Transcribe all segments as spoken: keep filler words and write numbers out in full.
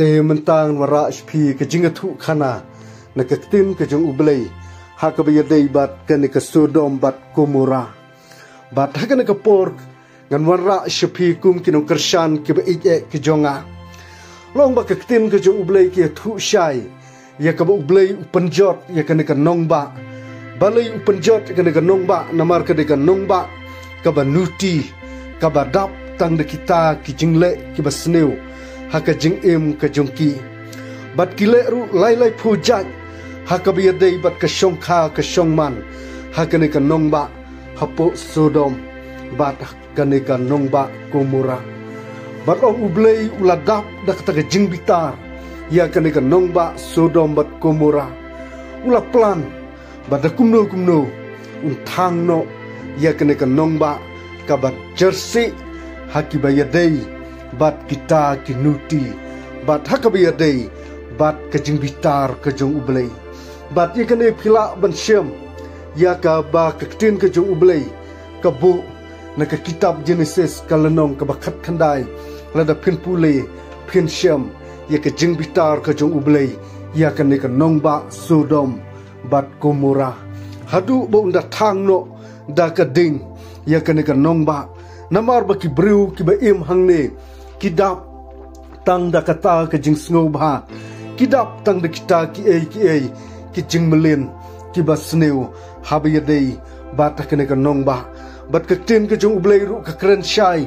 Te mynta ngan wanrah sha phi ka jingïathuhkhana na ka ktien ka jong U Blei ha kaba ïadei bad kane ka Sodom bad Gomora. Bad ha kane ka por ngan wanrah sha phi kum ki nongkyrshan kiba ïeit eh ki jong nga. Long ba ka ktien ka jong U Blei ka ïathuh shai ïa kaba U Blei u pynjot ïa kane ka nongbah. Balei u pynjot ïa kane ka nongbah? Namar kane ka nongbah kaba nuti, kaba dap tang da kita ki jingleh kiba sniew ha ka jingim ka jong ki. Bad ki leh ruh lai lai phew jait ha kaba ïadei bad ka shongkha ka shongman ha kane ka nongbah hapoh Sodom bad kane ka nongbah Gomora. Bad long U Blei u la dap da kata ka jingbitar ïa kane ka nongbah Sodom bad Gomora. U la plan ba da kumno kumno un thang noh ïa kane ka nongbah kaba jyrsieh ha kiba ïadei bad kita ki nuti, bad ha kaba ïadei bad ka jingbitar ka jong U Blei. Bad ïa kane phi lah ban shem ïa kaba ka ktien ka jong U Blei ka buh na ka kitab Genesis ka lynnong kaba khatkhyndai. Lada phin pule phin shem ïa ka jingbitar ka jong U Blei ïa kane ka nongbah Sodom bad Gomora, haduh ba un da thang noh da ka ding ïa kane ka nongbah. Namar ba ki briew kiba im hangne ki dap tang da kata ka jingsngewbha, ki dap tang da kita kiei kiei ki jingmlien kiba sniew haba ïadei bad kane ka nongbah. Bad ka ktien ka jong U Blei ruh ka kren shai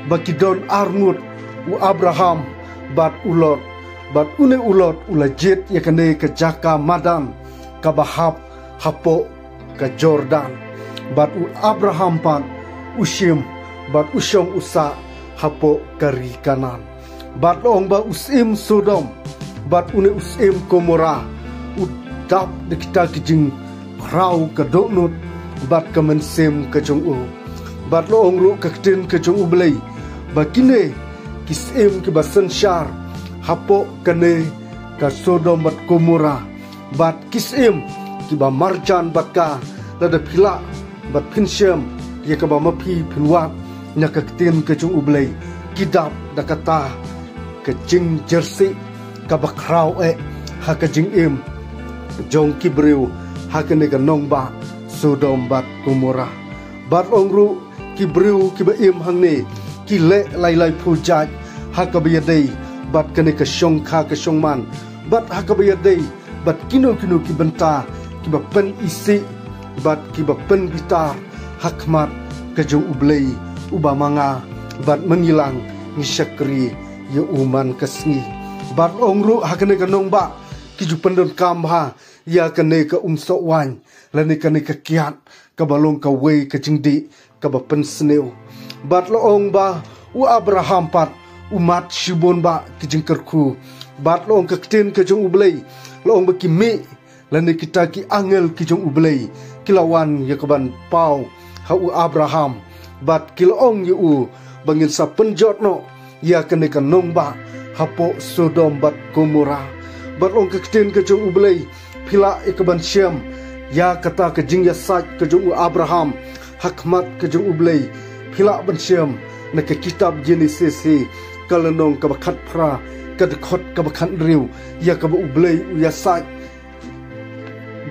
ba ki don arngut, u Abraham bad u Lot. Bad une u Lot u la jied ïa kane ka jaka madan kaba hap hapoh ka Jordan. Bad u Abraham pat u shim bad u shong u sah hapoh ka ri Kanaan. Bad long ba u syiem Sodom bad une u syiem Gomora u dap da kita ki jingkhraw ka dohnud bad ka mynsiem ka jong u. Bad long ruh ka ktien ka jong U Blei ba kine ki syiem kiba synshar hapoh kane ka Sodom bad Gomora, bad ki syiem kiba marjan bad ka, lada phi lah bad phin shem ïa kaba ma phi phin wad na ka ktien ka jong U Blei, ki dap da kata ka jingjyrsieh kaba khraw eh ha ka jingim jong ki briew ha kane ka nongbah Sodom bad Gomora. Bad long ruh ki briew kiba im hangne ki leh lai lai phew jait ha kaba ïadei bad kane ka shongkha ka shongman, bad ha kaba ïadei bad kino kino ki bynta kiba pynisih bad kiba pynbitar ha khmat ka jong U Blei uba ma nga bad ma ngi lang ngi shakri ïa u man ka sngi. Bad long ruh ha kane ka nongbah ki ju pyndonkam bha ïa kane ka umsoh waiñ lane kane ka kiad kaba long kawei ka jingdih kaba pynsniew. Bad long ba u Abraham pat u mad shibun bah ki jingkyrkhu. Bad long ka ktien ka jong U Blei long ba ki mih lane kita ki angel ki jong U Blei ki la wan ïa kaban paw ha u Abraham. Bad ki la ong ïa u ba ngin sa pynjot noh ïa kane ka nongbah hapoh Sodom bad Gomora. Bad long ka ktien ka jong U Blei phi lah ïa kaban shem ïa kata ka jingïasaid ka jong u Abraham ha khmat ka jong U Blei. Phi lah ban shem na ka kitab Genesis hi ka lynnong kaba khatphra ka dkhot kaba khathynriew ïa kaba U Blei u ïasaid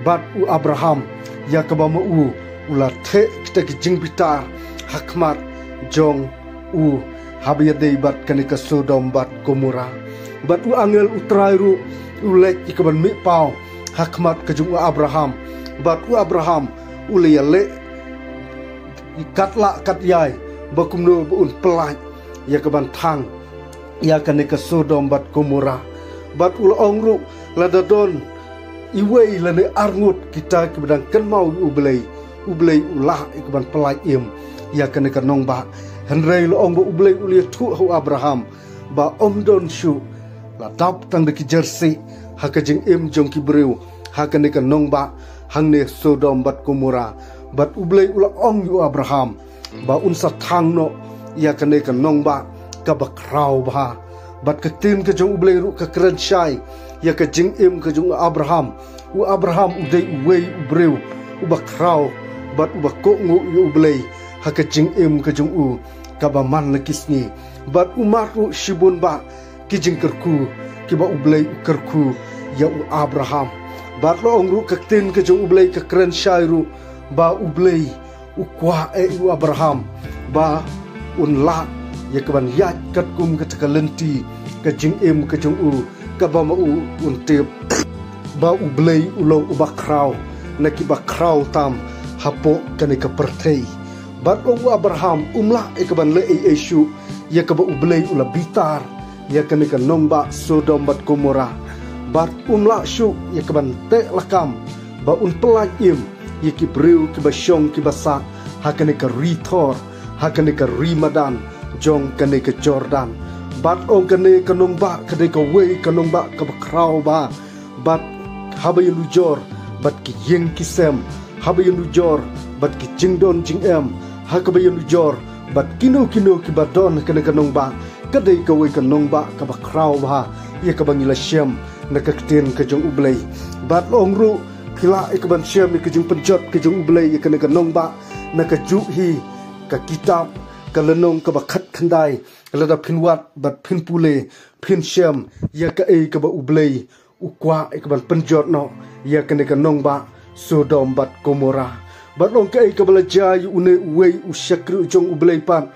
bad u Abraham ïa kaba ma u u la theh kita ki jingbitar ha khmat jong u haba ïadei bad kane ka Sodom bad Gomora. Bad u angel U Trai ruh u leit ïa kaban mih paw ha khmat ka jong u Abraham. Bad u Abraham u la ïaleh kat lah kat ïai ba kumno ba un pynlait ïa kaban thang ïa kane ka Sodom bad Gomora. Bad u la ong ruh lada don iwei lane arngut kita kiba dang kynmaw ïa U Blei, U Blei u lah ïa kaban pynlait im ïa kane ka nongbah. Hynrei la ong ba U Blei u la ïathuh ha u Abraham ba ym don shuh, la dap tang da ki jyrsieh ha ka jingim jong ki briew ha kane ka nongbah hangne Sodom bad Gomora. Bad U Blei u la ong ïa u Abraham ba un sa thang noh ïa kane ka nongbah kaba khraw bha. Bad ka ktien ka jong U Blei ruh ka kren shai ïa ka jingim ka jong u Abraham. U Abraham u dei uwei u briew uba khraw bad uba kohnguh ïa U Blei ha ka jingim ka jong u kaba man la ki sngi. Bad u mad ruh shibun bah ki jingkyrkhu kiba U Blei u kyrkhu ïa u Abraham. Bad la ong ruh ka ktien ka jong U Blei ka kren shai ruh ba U Blei u kwah eh ïa u Abraham ba un lah ïa kaban ïaid katkum kata ka lynti ka jingim ka jong u, kaba ma u un tip ba U Blei u long uba khraw na kiba khraw tam hapoh kane ka pyrthei. Bad ong u Abraham um lah ïa kaban leh ei ei shuh ïa kaba U Blei u la bitar ïa kane ka nongbah Sodom bad Gomorrah. Bad um lah shuh ïa kaban teh lakam ba un pyllait im ïa ki briew kiba shong kiba sah ha kane ka ri Thor, ha kane ka ri madan jong kane ka Jordan. Bad ong kane ka nongbah ka dei kawei ka nongbah kaba khraw bha, bad haba ïanujor bad ki ïing ki sem, haba ïanujor bad ki jingdon jingem, ha kaba ïanujor bad kino kino kiba don ha kane ka nongbah, ka dei kawei ka nongbah kaba khraw bha ïa kaba ngi la shem na ka ktien ka jong U Blei. Bad la ong ruh phi lah ïa kaban shem ïa ka jingpynjot ka jong U Blei ïa kane ka nongbah na kajuh hi ka kitab Ka Lynnong kaba khatkhyndai. Lada phin wad bad phin pule, phin shem ïa kaei kaba U Blei u kwah ïa kaban pynjot noh ïa kane ka nongbah Sodom bad Gomorrah. Bad la ong kaei kaba la jia ïa une uwei u shakri u jong U Blei pat,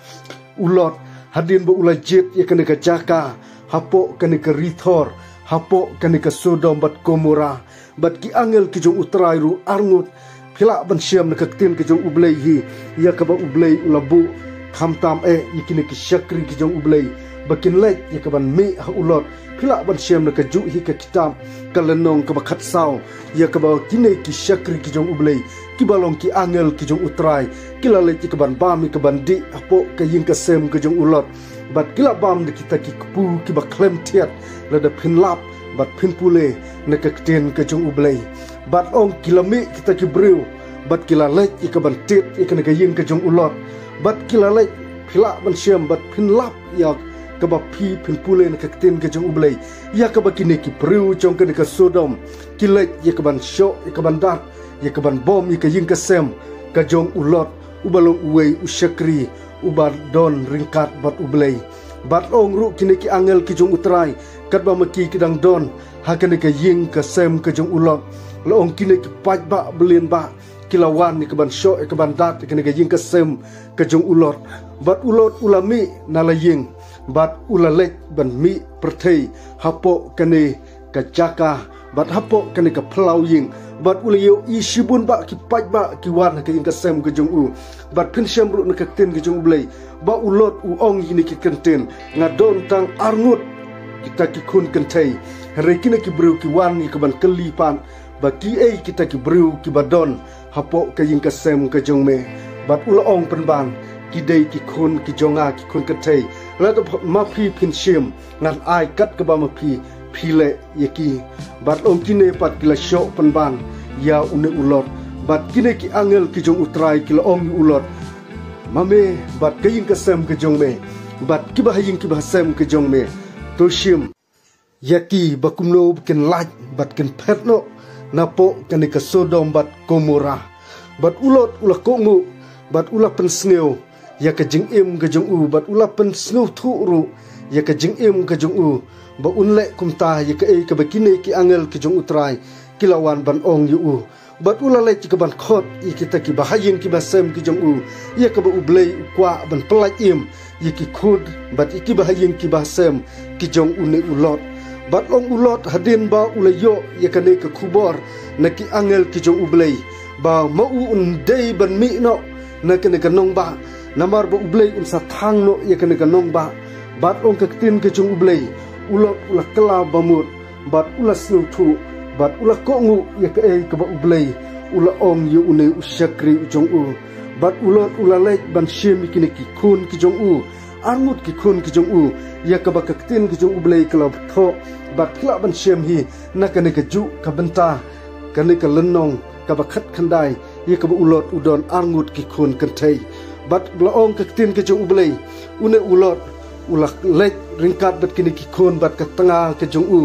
u Lot, hadien ba u la jied ïa kane ka jaka hapoh kane ka ri Thor, hapoh kane ka Sodom bad Gomorrah. Bad ki angel ki jong U Trai ruh arngut. Phi lah ban shem na ka ktien ka jong U Blei hi ïa kaba U Blei u la buh khamtam eh ïa kine ki shakri ki jong U Blei ba kin leit ïa kaban mih ha u Lot. Phi lah ban shem na kajuh hi ka kitab Ka Lynnong kaba khatsaw ïa kaba kine ki shakri ki jong U Blei, kiba long ki angel ki jong U Trai, ki la leit ïa kaban bam ïa kaban dih hapoh ka ïing ka sem ka jong u Lot. Bad ki la bam da kita ki kpu kiba khlem thiat, lada phin lap bad phin pule na ka ktien ka jong U Blei. Bad ong ki la mih kita ki briew bad ki la leit ïa kaban tied ïa kane ka ïing ka jong u Lot. Bad ki la leit, phi lah ban shem bad phin lap ïa kaba phi phin pule na ka ktien ka jong U Blei, ïa kaba kine ki briew jong kane ka Sodom ki leit ïa kaban shoh ïa kaban dat ïa kaban bom ïa ka ïing ka sem ka jong u Lot, uba long uwei u shakri uba don ryngkat bad U Blei. Bad la ong ruh kine ki angel ki jong U Trai, katba ma ki ki dang don ha kane ka ïing ka sem ka jong u Lot, la ong kine ki paidbah balienbah ki la wan ïa kaban shoh ïa kaban dat ïa kane ka ïing ka sem ka jong u Lot. Bad u Lot u la mih na la ïing bad u la leit ban mih pyrthei hapoh kane ka jaka bad hapoh kane ka phyllaw ïing. Bad u la ïohi shibun bah ki paidbah ki wan ha ka ïing ka sem ka jong u. Bad phin shem ruh na ka ktien ka jong U Blei ba u Lot u ong ïa kine ki kyntien, nga don tang arngut kita ki khun kynthei. Hynrei kine ki briew ki wan ïa kaban kylli pat ba kiei kita ki briew kiba don hapoh ka ïing ka sem ka jong me. Bad u la ong pynban, ki dei ki khun ki jong nga ki khun kynthei. Lada ma phi phin shim, ngan ai kat kaba ma phi phi leh ïa ki. Bad la ong kine pat ki la shoh pynban ïa une u Lot. Bad kine ki angel ki jong U Trai ki la ong ïa u Lot, ma me bad ka ïing ka sem ka jong me bad kiba ha ïing kiba ha sem ka jong me, to shim ïa ki ba kumno ba kin lait bad kin phet noh napoh kane ka Sodom bad Gomorrah. Bad u Lot u la kohnguh bad u la pynsngew ïa ka jingim ka jong u bad u la pynsngewthuh ruh ïa ka jingim ka jong u ba un leh kumta ïa kaei kaba kine ki angel ki jong U Trai ki la wan ban ong ïa u. Bad u la leit ïa kaban khot ïa kita kiba ha ïing kiba ha sem ki jong u, ïa kaba U Blei u kwah ban pyllait im ïa ki khun bad ïa kiba ha ïing kiba ha sem ki jong une u Lot. Bad la ong u Lot hadien ba u la ïoh ïa kane ka khubor na ki angel ki jong U Blei ba ma u un dei ban mih noh na kane ka nongbah, namar ba U Blei un sa thang noh ïa kane ka nongbah. Bad la ong ka ktien ka jong U Blei, u Lot u la kylla bamut bad u la sngewthuh bad u la kohnguh ïa kaei kaba U Blei u la ong ïa une u shakri u jong u. Bad u Lot u la leit ban shim ïa kine ki khun ki jong u, arngut ki khun ki jong u, ïa kaba ka ktien ki jong U Blei ka la thoh. Bad phi lah ban shem hi na kane kajuh ka bynta, kane ka lynnong kaba khatkhyndai, ïa kaba u Lot u don arngut ki khun kynthei. Bad la ong ka ktien ka jong U Blei, une u Lot u la leit ryngkat bad kine ki khun bad ka tnga ka jong u,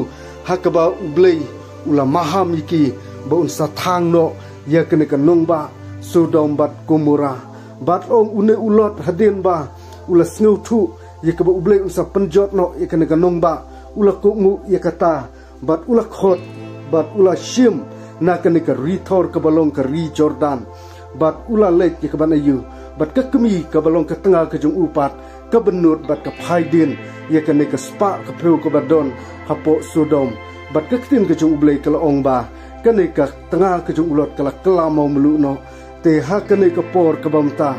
ha kaba U Blei u la maham ïa ki ba un sa thang noh ïa kane ka nongbah Sodom bad Gomorrah. Bad la ong une u Lot hadien ba u la sngewthuh ïa kaba U Blei un sa pynjot noh ïa kane ka nongbah, U la kohnguh ïa kata, bad u la khot, bad u la shim na kane ka ri Thor kaba long ka ri Jordan, bad u la leit ïa ka ban aïu, bad ka kmie kaba long ka tnga ka jong u pat, ka bynnud bad ka phai dien ïa kane ka spah ka phew kaba don hapoh Sodom. Bad ka ktien ka jong U Blei ka la ong ba, kane ka tnga ka jong u Lot ka la kylla mawmluh noh. Te ha kane ka por kaba mynta,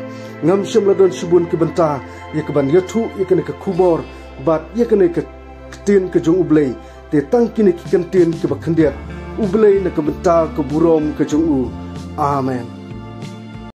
ngam shym la don shibun ki bynta ïa ka ban ïathuh ïa kane ka khubor, bad ïa kane ka ktien ka jong U Blei. Te tang kine ki kyntien kiba khyndiat. U Blei na ka bynta ka burom ka jong u. Amen.